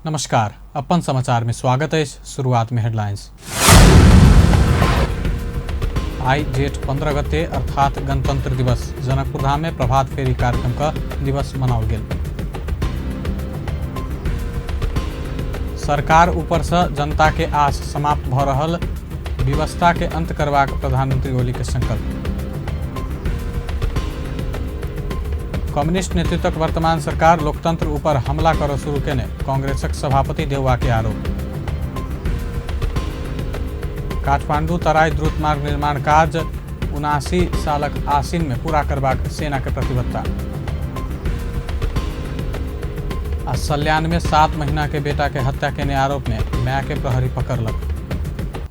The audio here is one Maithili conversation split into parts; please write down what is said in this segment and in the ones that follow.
नमस्कार, अपन समाचार में स्वागत है। शुरुआत में हेडलाइंस। आई जेठ 15 गते अर्थात गणतंत्र दिवस जनकपुर धाम में प्रभात फेरी कार्यक्रम का दिवस मनाओल गेल। सरकार ऊपर से जनता के आस समाप्त भ रहल व्यवस्था के अंत करबाक प्रधानमंत्री ओली के संकल्प। कम्युनिस्ट नेतृत्वक वर्तमान सरकार लोकतंत्र ऊपर हमला करऽ शुरू केने कांग्रेसक सभापति देउवा के आरोप। काठमांडू तराई द्रुत मार्ग निर्माण कार्य 79 सालक आसिन में पूरा करबाक सेना के प्रतिबद्धता। आ सल्यान में 7 महीना के बेटा के हत्या केने आरोप में माय के प्रहरी पकड़लक।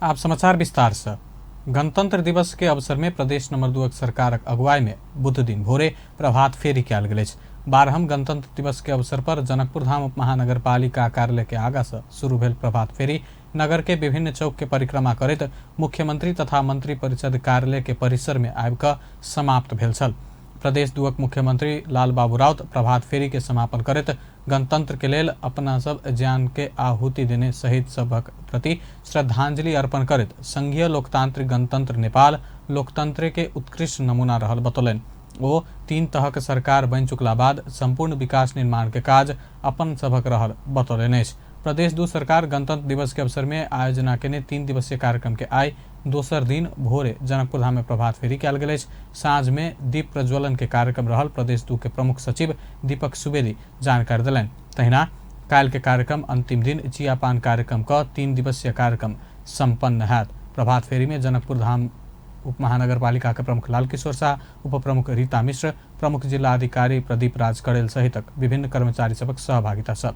आप समाचार विस्तार से। गणतंत्र दिवस के अवसर में प्रदेश नंबर 2 सरकारक अगुवाई में बुध दिन भोरे प्रभात फेरी कयल गेल अछि। 12म गणतंत्र दिवस के अवसर पर जनकपुर धाम उप महानगरपालिका कार्यालय के आगा से शुरू भेल प्रभात फेरी नगर के विभिन्न चौक के परिक्रमा करैत मुख्यमंत्री तथा मंत्री परिषद कार्यालय के परिसर में आबि कऽ समाप्त भेल छल। प्रदेश 2 मुख्यमंत्री लाल बाबू राउत प्रभात फेरी के समापन करैत गणतंत्र के लेल अपना सब जान के आहुति देने शहीद सभक प्रति श्रद्धांजलि अर्पण करैत संघीय लोकतांत्रिक गणतंत्र नेपाल लोकतंत्र के उत्कृष्ट नमूना रहल बतौलनि। ओ 3 तहक सरकार बनि चुकला बाद संपूर्ण विकास निर्माण के काज अपन सभक रहल बतौलनि अछि। प्रदेश 2 सरकार गणतंत्र दिवस के अवसर में आयोजना केने 3 दिवसीय कार्यक्रम के आइ दोसर दिन भोरे जनकपुर धाम में प्रभात फेरी कयल गेल अछि। साँझ में दीप प्रज्वलन के कार्यक्रम रहल प्रदेश 2 के प्रमुख सचिव दीपक सुवेदी जानकारी देलनि। तहिना काल्हि के कार्यक्रम अंतिम दिन चियापान कार्यक्रम क 3 दिवसीय कार्यक्रम संपन्न हैत। प्रभात फेरी में जनकपुर धाम उप महानगरपालिका के प्रमुख लालकिशोर शाह, उप प्रमुख रीता मिश्र, प्रमुख जिला अधिकारी प्रदीप राज कड़ेल सहितक विभिन्न कर्मचारी सबक सहभागिता सब।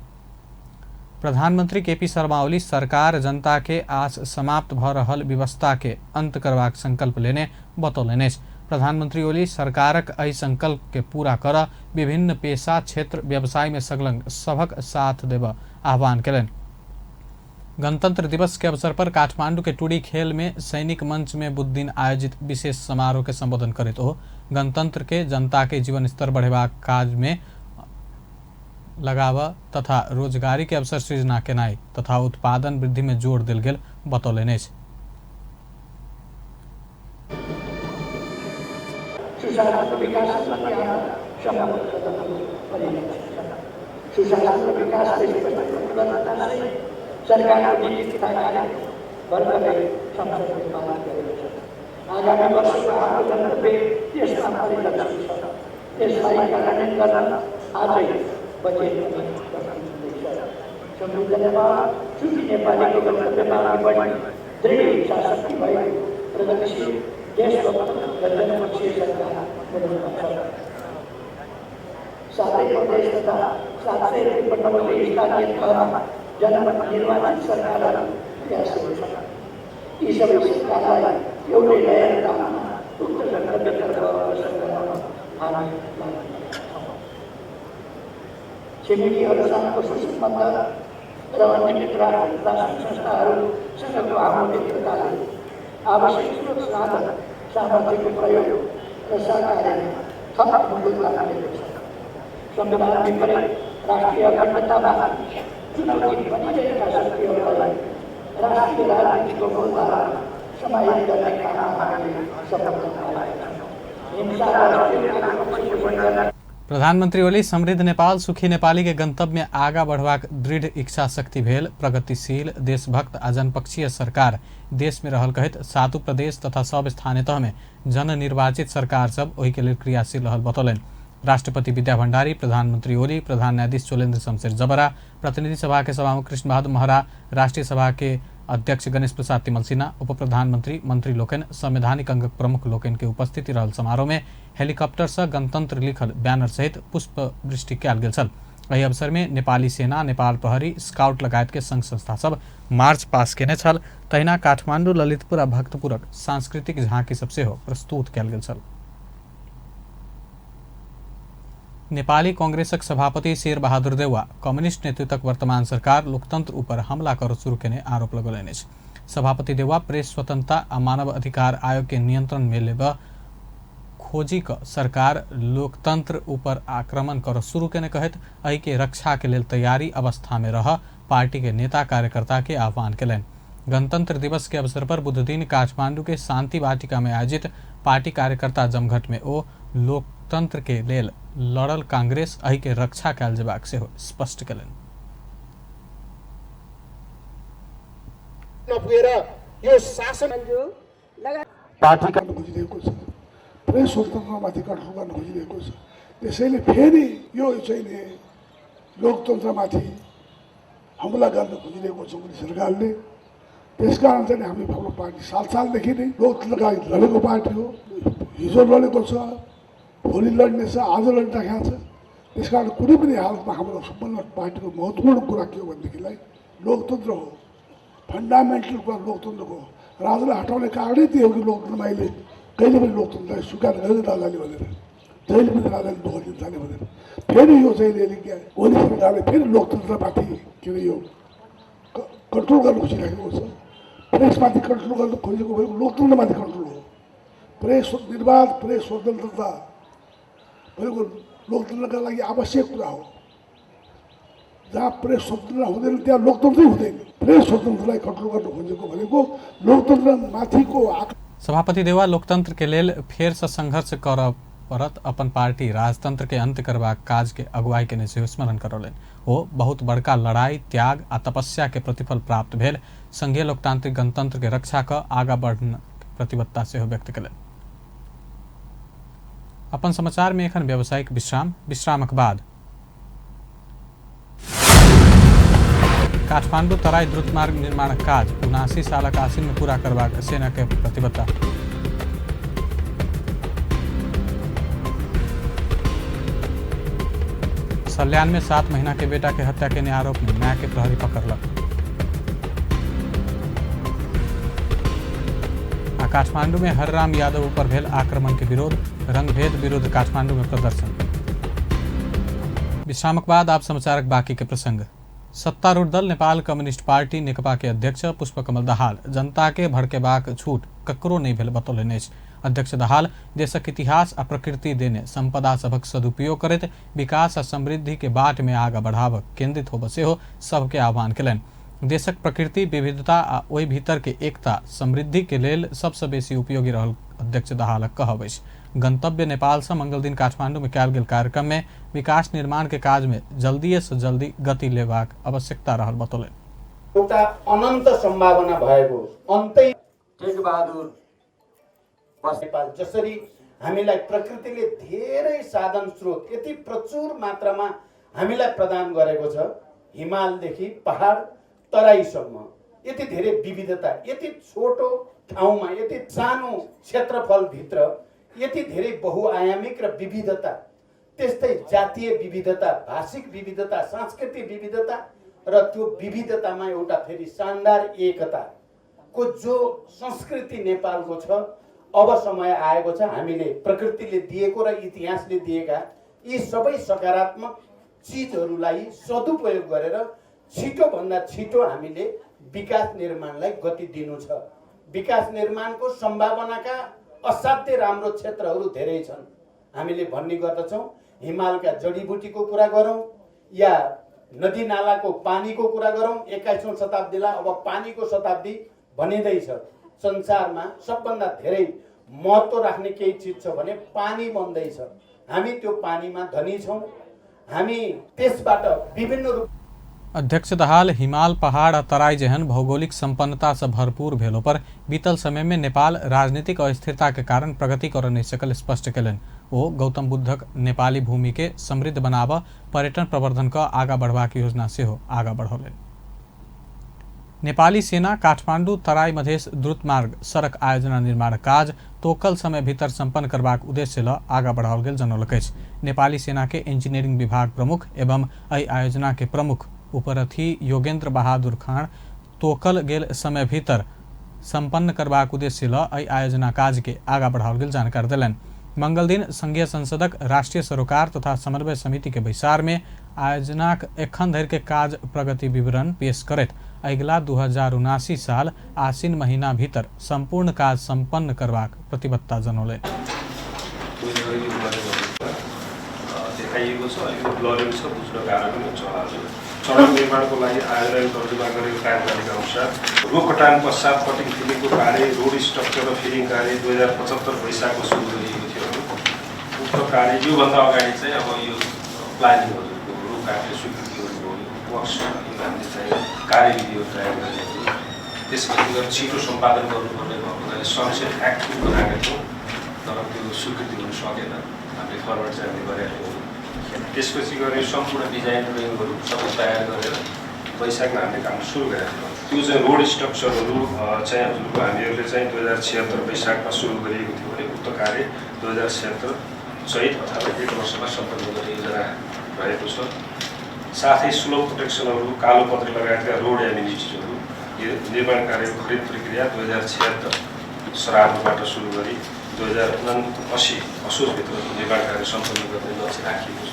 प्रधानमंत्री केपी शर्मा ओली सरकार जनता के आस समाप्त भ रहल व्यवस्था के अंत करबाक संकल्प लेने बतौलनि अछि। प्रधानमंत्री ओली सरकारक एहि संकल्प के पूरा कर विभिन्न पेशा क्षेत्र व्यवसाय में संलग्न सभक साथ देबऽ आह्वान केलनि। गणतंत्र दिवस के अवसर पर काठमांडू के टुडी खेल में सैनिक मंच में बुध दिन आयोजित विशेष समारोह के संबोधन करैत ओ गणतंत्र के जनता के जीवन स्तर बढ़ेबाक काज में लगाव तथा रोजगारी के अवसर सृजना केनाइ तथा उत्पादन वृद्धि में जोर देल गेल बतौलनि अछि। सरकारको नीति तथा कार्यक्रम भर्खरै संसदले पारित गरेको छ। आगामी वर्षको हाम्रो गन्तव्य त्यसमा परिलक्षित छ। यसलाई कार्यान्वयन गर्न आजै बजेट पनि प्रस्तुत हुँदैछ। समृद्ध नेपाल सुखी नेपालीको गन्तव्यमा अघि बढ्ने दृढ इच्छा शक्ति भएको प्रगतिशील देशभक्त र जनपक्षीय सरकार बनाउनुपर्छ। सातै प्रदेश तथा 753 स्थानीय तहमा जननिर्वाचित सरकारहरू क्रियाशील छन्। यी सबै सरकारलाई एउटै लय र तालमा उक्त गन्तव्यतर्फ अग्रसर गराउन हामी लागेका छौँ। छिमेकीहरूसँगको सुसम्बन्ध र अन्य मित्र राष्ट्र संस्थाहरूसँगको हाम्रो मित्रताले आवश्यक स्रोत साधन सामर्थ्यको प्रयोग र सहकार्यमा थप मजबुतता मिलेको छ। संविधान विपरीत राष्ट्रिय अखण्डतामा चुनौती बनिरहेका शक्तिहरूलाई राष्ट्रिय राजनीतिको मूलधारामा समाहित गर्ने काममा हामीले सफलता पाएका छौँ। हिंसा र अस्थिरताको पक्ष पोषण गर्न प्रधानमंत्री ओली समृद्ध नेपाल सुखी नेपाली के गंतव्य में आगा बढ़बाक दृढ़ इच्छा शक्ति भेल प्रगतिशील देशभक्त आ जनपक्षीय सरकार देश में रहल कहैत सातु प्रदेश तथा सब स्थानीय तह में जननिर्वाचित सरकार सब ओहि के लेल क्रियाशील रहल बतौलनि। राष्ट्रपति विद्या भण्डारी, प्रधानमंत्री ओली, प्रधान न्यायाधीश चोलेन्द्र शमशेर जबरा, प्रतिनिधि सभा के सभामुख कृष्ण बहादुर महरा, राष्ट्रीय सभा के अध्यक्ष गणेश प्रसाद तिमल सिन्हा, उप प्रधानमंत्री मंत्री लोकनि, संवैधानिक अंगक प्रमुख लोकनि के उपस्थिति रहल समारोह में हेलीकॉप्टर से गणतंत्र लिखल बैनर सहित पुष्प वृष्टि कयल गेल छल। एहि अवसर में नेपाली सेना, नेपाल प्रहरी, स्काउट लगायत के संघ संस्था सब मार्च पास केने छल। तहिना काठमांडू, ललितपुर आ भक्तपुरक सांस्कृतिक झांकी सब सेहो प्रस्तुत कयल गेल छल। नेपाली कांग्रेसक सभापति शेर बहादुर देउवा कम्युनिस्ट नेतृत्वक वर्तमान सरकार लोकतंत्र ऊपर हमला कर शुरू केने आरोप लगौलनि अछि। सभापति देउवा प्रेस स्वतंत्रता आ मानव अधिकार आयोग के नियंत्रण में लेबऽ खोजी क सरकार लोकतंत्र ऊपर आक्रमण कर शुरू केने कहैत एहि के रक्षा के लेल तैयारी अवस्था में रह पार्टी के नेता कार्यकर्ता के आह्वान केलनि। गणतंत्र दिवस के अवसर पर बुधदिन काठमांडू के शांति वाटिका में आयोजित पार्टी कार्यकर्ता जमघट में ओ लोकतंत्र के लेल लड़ल कांग्रेस एहि के रक्षा कयल जेबाक सेहो स्पष्ट केलनि। यो शासन पार्टी खोजिरहेको छ, प्रेस स्वतन्त्रमाथि कन्ट्रोल गर्न खोजिरहेको छ। त्यसैले फेरि यो चाहिँ लोकतन्त्रमाथि हमला गर्न खोजिरहेको छ मोदी सरकारले। त्यसकारण चाहिँ हामी हाम्रो पार्टी साल सालदेखि नै लोकतन्त्रका लागि लडेको पार्टी हो। हिजो लडेको छ, भोलि लड्नेछ, आज लडिराखेको छ। त्यसकारण कुनै पनि हालतमा हाम्रो सम्पूर्ण पार्टीको महत्त्वपूर्ण कुरा के हो भनेदेखिलाई लोकतन्त्र हो। फन्डामेन्टल कुरा लोकतन्त्रको हो। राजालाई हटाउने कारणै त्यो हो कि लोकतन्त्रमा अहिले कहिले पनि लोकतन्त्रलाई स्वीकार गरेन राजाले भनेर, जहिले पनि राजाले दुःख दिन थाल्यो भनेर फेरि यो चाहिँ ओली सरकारले फेरि लोकतन्त्रमाथि के अरे यो कन्ट्रोल गर्न खोजिराखेको छ। प्रेसमाथि कन्ट्रोल गर्न खोजेको भनेको लोकतन्त्रमाथि कन्ट्रोल हो। प्रेस निर्वाध प्रेस स्वतन्त्रता भनेको लोकतन्त्रका लागि आवश्यक कुरा हो। जहाँ प्रेस स्वतन्त्र हुँदैन त्यहाँ लोकतन्त्रै हुँदैन। प्रेस स्वतन्त्रलाई कन्ट्रोल गर्न खोजेको भनेको लोकतन्त्रमाथिको। सभापति देउवा लोकतंत्र के लेल फेर से संघर्ष करऽ पड़त, अपन पार्टी राजतंत्र के अंत करबाक काज के अगुवाई केने सेहो स्मरण करौलनि। ओ बहुत बड़का लड़ाई, त्याग आ तपस्या के प्रतिफल प्राप्त भेल संघीय लोकतांत्रिक गणतंत्र के रक्षा कऽ आगा बढ़ने प्रतिबद्धता सेहो व्यक्त केलनि। अपन समाचार में एखन व्यावसायिक विश्राम, विश्रामक बाद काठमांडू तराई द्रुत मार्ग निर्माण काज 79 सालक आसिन में पूरा करबाक सेना के प्रतिबद्धता। सल्यान में 7 महीना के बेटा के हत्या के आरोप में माय के प्रहरी पकड़लक। आ काठमांडू में हरराम यादव पर भेल आक्रमण के विरोध, रंगभेद विरुद्ध काठमांडू में प्रदर्शन। विश्रामक बाद आप समाचारक बाकी के प्रसंग। सत्तारूढ़ दल नेपाल कम्युनिस्ट पार्टी नेकपा के अध्यक्ष पुष्पकमल दाहाल जनता के भड़केबाक छूट ककरो नहीं भेल बतौलनि अछि। अध्यक्ष दाहाल देशक इतिहास आ प्रकृति देने संपदा सभक सदुपयोग करैत विकास आ समृद्धि के बाट में आगा बढ़ाबक केंद्रित होबऽ सेहो सबके आह्वान केलनि। देशक प्रकृति विविधता आ ओहि भीतर के एकता समृद्धि के लेल सबसँ बेसी उपयोगी रहल अध्यक्ष दाहालक कहब अछि। गंतव्य नेपाल से मंगलदिन काठमांडू में कयल गेल कार्यक्रम में विकास निर्माण के काज में जल्दी से जल्दी गति लेबाक आवश्यकता रहल बतौलनि। एउटा अनन्त सम्भावना भएको अन्तै टेकबहादुर नेपाल जसरी हामीलाई प्रकृतिले धेरै साधन स्रोत यति प्रचुर मात्रामा हामीलाई प्रदान गरेको छ, हिमालदेखि पहाड तराईसम्म यति धेरै विविधता, यति छोटो ठाउँमा यति सानो क्षेत्रफलभित्र यति धेरै बहुआयामिक र विविधता, त्यस्तै जातीय विविधता, भाषिक विविधता, सांस्कृतिक विविधता र त्यो विविधतामा एउटा फेरि शानदार एकता को जो संस्कृति नेपालको छ, अब समय आएको छ हामीले प्रकृतिले दिएको र इतिहासले दिएका यी सबै सकारात्मक चिजहरूलाई सदुपयोग गरेर छिटोभन्दा छिटो हामीले विकास निर्माणलाई गति दिनु छ। विकास निर्माणको सम्भावनाका असाध्यै राम्रो क्षेत्रहरू धेरै छन्। हामीले भन्ने गर्दछौँ, हिमालका जडीबुटीको कुरा गरौँ या नदी नालाको पानीको कुरा गरौँ। 21औं शताब्दीलाई अब पानीको शताब्दी भनिँदैछ। संसारमा सबभन्दा धेरै महत्त्व राख्ने केही चिज छ भने पानी बन्दैछ। हामी त्यो पानीमा धनी छौँ, हामी त्यसबाट विभिन्न रूप। अध्यक्ष दाहाल हिमाल पहाड़ आ तराई जेहन भौगोलिक संपन्नता से भरपूर भेलो पर बीतल समय में नेपाल राजनीतिक अस्थिरता के कारण प्रगति कर नहीं सकल स्पष्ट केलनि। ओ गौतम बुद्धक नेपाली भूमि के समृद्ध बनाबऽ पर्यटन प्रवर्धन क आगा बढ़बाक योजना सेहो आगा बढ़ौलनि। नेपाली सेना काठमांडू तराई मधेश द्रुत मार्ग सड़क आयोजना निर्माण काज तोकल समय भीतर संपन्न करबाक उद्देश्य ल आगा बढ़ाओल गेल जनौलक अछि। नेपाली सेना के इंजीनियरिंग विभाग प्रमुख एवं एहि आयोजना के प्रमुख उपरथी योगेंद्र बहादुर खान तोकल गेल समय भीतर संपन्न करबाक उद्देश्य ल एहि आयोजना काज के आगा बढ़ाओल गेल जानकारी देलनि। मंगलदिन संघीय संसदक राष्ट्रीय सरोकार तथा समन्वय समिति के बैसार में आयोजनाक एखन धरि के काज प्रगति विवरण पेश करैत अगिला 2079 साल आसिन महीना भीतर संपूर्ण काज संपन्न करबाक प्रतिबद्धता जनौलनि। देखाइएको छ, अलिकति ब्लरिङ छ, बुझ्न गाह्रो पनि हुन्छ उहाँहरूले। सडक निर्माणको लागि आयोजनाले तर्जुमा गरेको कार्यतालिका अनुसार रुख कटान पश्चात कटिङ फिलिङको कार्य, रोड स्ट्रक्चर र फिलिङ कार्य 2075 वैशाखमा सुरु गरिएको थियो। उक्त कार्य योभन्दा अगाडि चाहिँ अब यो प्लानिङहरूको रुख काट्ने स्वीकृति गर्नुभयो, वर्क्स हामीले चाहिँ कार्यविधिहरू तयार गरेको थियौँ। त्यसपछि गएर छिटो सम्पादन गर्नुपर्ने भएको हुनाले सनसेट एक्ट पनि बनाएका थियौँ, तर त्यो स्वीकृति हुन सकेन। हामीले फरवर्ड चाहिँ हामीले गरेका थियौँ। त्यसपछि गएर यो सम्पूर्ण डिजाइन ड्रइङहरू सबै तयार गरेर वैशाखमा हामीले काम सुरु गरेका थियौँ। त्यो चाहिँ रोड स्ट्रक्चरहरू चाहिँ हजुरको हामीहरूले चाहिँ 2076 वैशाखमा सुरु गरिएको थियो भने उक्त कार्य 2076 चैत अथवा 1 वर्षमा सम्पन्न गर्ने योजना रहेको छ। साथै स्लोप प्रोटेक्सनहरू, कालो पत्री लगायतका रोड एमिनिटिजहरू निर्माण कार्यको खरिद प्रक्रिया 2076 श्रावणबाट सुरु गरी 2079 असोजभित्र निर्माण कार्य सम्पन्न गर्ने लक्ष्य राखिएको छ।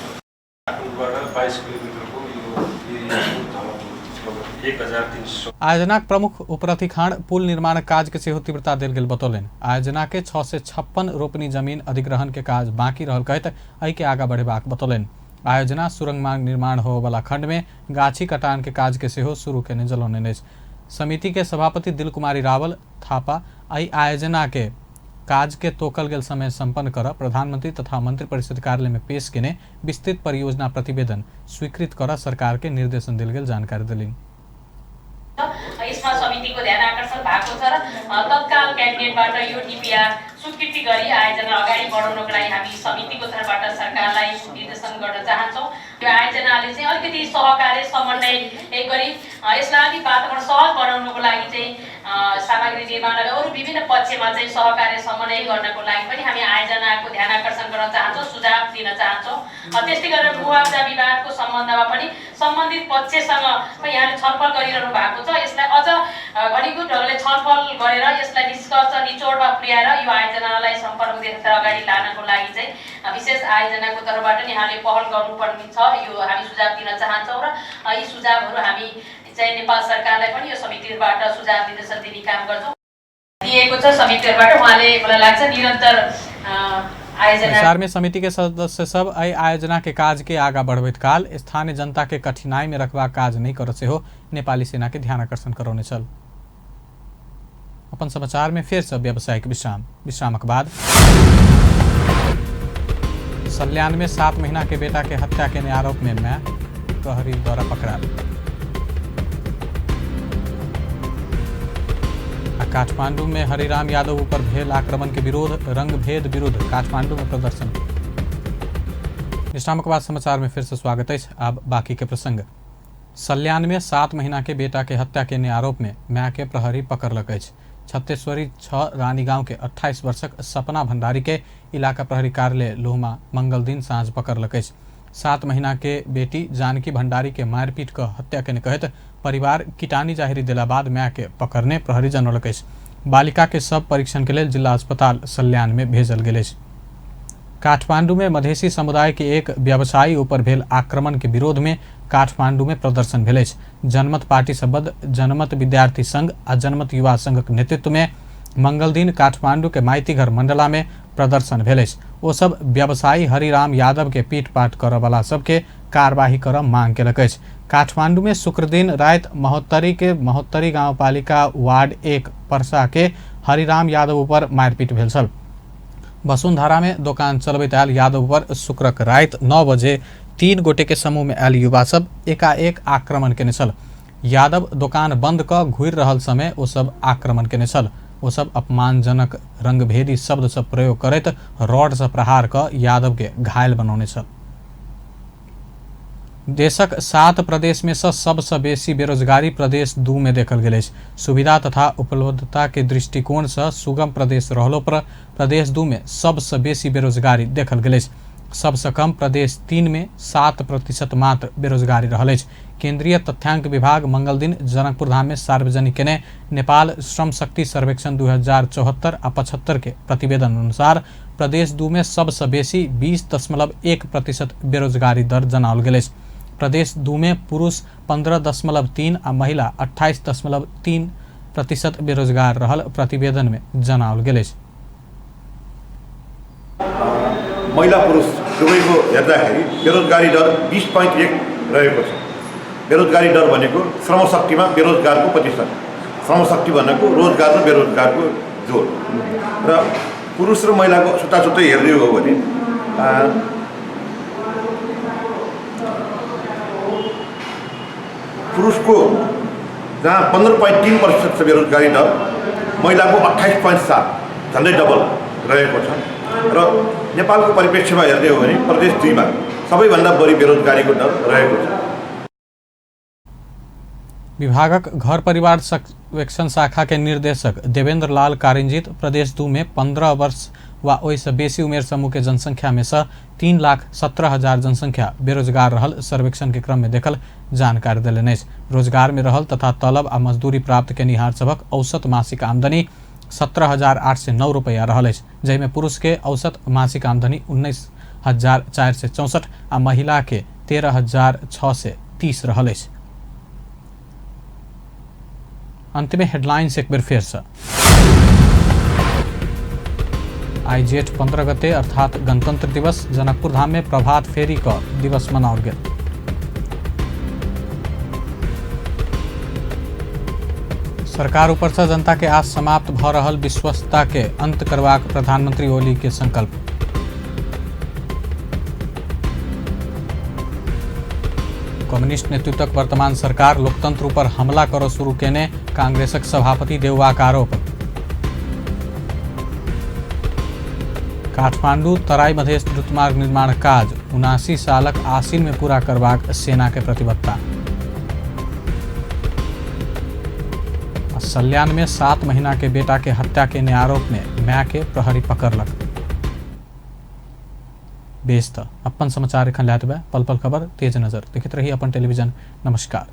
काठमाडौँबाट 22 किलोमिटरको यो 1300 आयोजनाक प्रमुख उपरथी खाँड पुल निर्माण काज के सेहो तीव्रता देल गेल बतौलनि। आयोजना के 656 रोपनी जमीन अधिग्रहण के काज बाँकी रहल कहैत एहि के आगा बढ़ेबाक बतौलनि। आयोजना सुरंग मार्ग निर्माण होबऽवला खंड में गाछी कटान के काज के सेहो शुरू केने जनौलनि अछि। समिति के सभापति दिल कुमारी रावल थापा एहि आयोजना के काज के तोकल गेल समय सम्पन्न कर प्रधानमंत्री तथा मंत्रिपरिषद कार्यालय में पेश केने विस्तृत परियोजना प्रतिवेदन स्वीकृत कर सरकार के निर्देशन देल गेल जानकारी देलनि। यसमा समितिको ध्यान आकर्षण भएको छ र तत्काल क्याबिनेटबाट यो डिपिआर स्वीकृति गरी आयोजना अगाडि बढाउनको लागि हामी समितिको तर्फबाट सरकारलाई निर्देशन गर्न चाहन्छौँ। यो आयोजनाले चाहिँ अलिकति सहकार्य समन्वय गरी यसलाई अलिक वातावरण सहज बनाउनको लागि चाहिँ सामग्री निर्माण र अरू विभिन्न पक्षमा चाहिँ सहकार्य समन्वय गर्नको लागि पनि हामी आयोजनाको ध्यान आकर्षण गर्न चाहन्छौँ, सुझाव दिन चाहन्छौँ। त्यस्तै गरेर मुआवजा विवादको सम्बन्धमा पनि सम्बन्धित पक्षसँग यहाँले छलफल गरिरहनु भएको छ। यसलाई अझ घनीभूत ढङ्गले छलफल गरेर यसलाई निष्कर्ष निचोडमा पुर्याएर यो आयोजनालाई सम्पन्न उद्देश्य अगाडि लानको लागि चाहिँ विशेष आयोजनाको तर्फबाट नि यहाँले पहल गर्नुपर्ने छ, यो हामी सुझाव दिन चाहन्छौँ र यी सुझावहरू हामी चाहिँ नेपाल सरकारलाई पनि यो समितिबाट सुझाव निर्देशन दिने काम गर्छौँ। दिएको छ समितिहरूबाट उहाँले मलाई लाग्छ निरन्तर आयोजना। बैसार में समिति के सदस्य सब एहि आयोजना के काज के आगा बढ़बैत काल स्थानीय जनता के कठिनाई में रखबाक काज नहीं कर सेहो नेपाली सेना के ध्यान आकर्षण करौने छल। अपन समाचार में फेर से व्यावसायिक विश्राम। विश्रामक बाद सल्यान में 7 महीना के बेटा के हत्या के आरोप में मैं प्रहरी द्वारा पकड़ा। काठमांडू में हरिराम यादव ऊपर भेल आक्रमण के विरोध रंगभेद विरुद्ध काठमांडू में प्रदर्शन। विश्राम के बाद समाचार में फिर से स्वागत है। अब बाकी के प्रसंग। सल्यान में 7 महीना के बेटा के हत्या के आरोप में माय के प्रहरी पकड़लक अछि। छत्तेश्वरी 6 रानीगांव के 28 वर्षक सपना भंडारी के इलाका प्रहरी कार्यालय लोहमा मंगल दिन साँझ पकड़लक अछि। 7 महीना के बेटी जानकी भंडारी के मारपीट क हत्या केने कहैत परिवार किटानी जाहिरी देला बाद माय के पकड़ने प्रहरी जनौलक अछि। बालिका के सब परीक्षण के लेल जिला अस्पताल सल्यान में भेजल गेल अछि। काठमांडू में मधेसी समुदाय के एक व्यवसायी ऊपर भेल आक्रमण के विरोध में काठमांडू में प्रदर्शन भेल अछि। जनमत पार्टी सम्बद्ध जनमत विद्यार्थी संघ आ जनमत युवा संघक नेतृत्व में मंगल दिन काठमांडू के माइतीघर मंडला में प्रदर्शन भेल अछि। ओ सब व्यवसायी हरिराम यादव के पीटपाट करऽवला सबके कार्यवाही करऽ मांग केलक अछि। काठमांडू में शुक्रदिन राति महोत्तरी के महोत्तरी गाउँपालिका वार्ड 1 परसा के हरिराम यादव ऊपर मारपीट भेल छल। वसुंधरा में दोकान चलबैत आयल यादव पर शुक्रक राति 9 बजे 3 गोटे के समूह में आयल युवा सब एकाएक आक्रमण केने छल। यादव दोकान बंद क घुरि रहल समय ओ सब आक्रमण केने छल। ओ सब अपमानजनक रंगभेदी शब्द सब प्रयोग करैत रॉड से प्रहार क यादव के घायल बनौने छल। देशक 7 प्रदेश में से सबसँ बेसी बेरोजगारी प्रदेश 2 में देखल गेल अछि। सुविधा तथा उपलब्धता के दृष्टिकोण से सुगम प्रदेश रहलो पर प्रदेश 2 में सबसँ बेसी बेरोजगारी देखल गेल अछि। सबसँ कम प्रदेश 3 में 7% मात्र बेरोजगारी रहल अछि। केंद्रीय तथ्यांक विभाग मंगल दिन जनकपुर धाम में सार्वजनिक केने नेपाल श्रम शक्ति सर्वेक्षण 2074 आ 75 के प्रतिवेदन अनुसार प्रदेश 2 में सबसँ बेसी 20.1% बेरोजगारी दर जनाओल गेल अछि। प्रदेश 2 में पुरुष 15.3 आ महिला 28.3% बेरोजगार रहल प्रतिवेदन में जनाओल गेल अछि। महिला पुरुष दुवैको हेर्दाखेरि बेरोजगारी दर 20.1 रहेको छ। बेरोजगारी दर भनेको श्रमशक्तिमा बेरोजगारको प्रतिशत, श्रमशक्ति भनेको रोजगार र बेरोजगारको जोड। र पुरुष र महिलाको छुट्टा छुट्टै हेर्ने हो भने पुरुषको जहाँ 15.3% छ बेरोजगारी दर, महिलाको 28.7, झन्डै डबल रहेको छ। र नेपालको परिप्रेक्ष्यमा हेर्ने हो भने प्रदेश 2 मा सबैभन्दा बढी बेरोजगारीको दर रहेको छ। विभागक घर परिवार सर्वेक्षण शाखा के निर्देशक देवेंद्र लाल कारिंजित प्रदेश 2 में 15 वर्ष वा ओहिसँ बेसी उमेर समूह के जनसंख्या में से 3,17,000 जनसंख्या बेरोजगार रहल सर्वेक्षण के क्रम में देखल जानकारी देलनि अछि। रोजगार में रहल तथा तलब आ मजदूरी प्राप्त केनिहार सभक औसत मासिक आमदनी 17,809 रुपैया रहल अछि, जाहिमे पुरुष के औसत मासिक आमदनी 19,464 आ महिला के 13,630 रहल अछि। अंत में हेडलाइंस एक बेर फेर से। आइ जेठ 15 गते अर्थात गणतंत्र दिवस जनकपुर धाम में प्रभात फेरी क दिवस मनाओल गेल। सरकार ऊपर से जनता के आस समाप्त भ रहल विश्वस्तता के अंत करबाक प्रधानमंत्री ओली के संकल्प। कम्युनिस्ट नेतृत्वक वर्तमान सरकार लोकतंत्र ऊपर हमला करऽ शुरू केने कांग्रेसक सभापति देउवाक आरोप। काठमांडू तराई मधेश द्रुतमार्ग निर्माण काज 79 सालक आसिन में पूरा करबाक सेना के प्रतिबद्धता। सल्यान में 7 महीना के बेटा के हत्या के आरोप में माय के प्रहरी पकड़लक। बेस त अपन समाचार एखन लैत पल पल खबर तेज नजर देखैत रही अपन टेलीविजन। नमस्कार।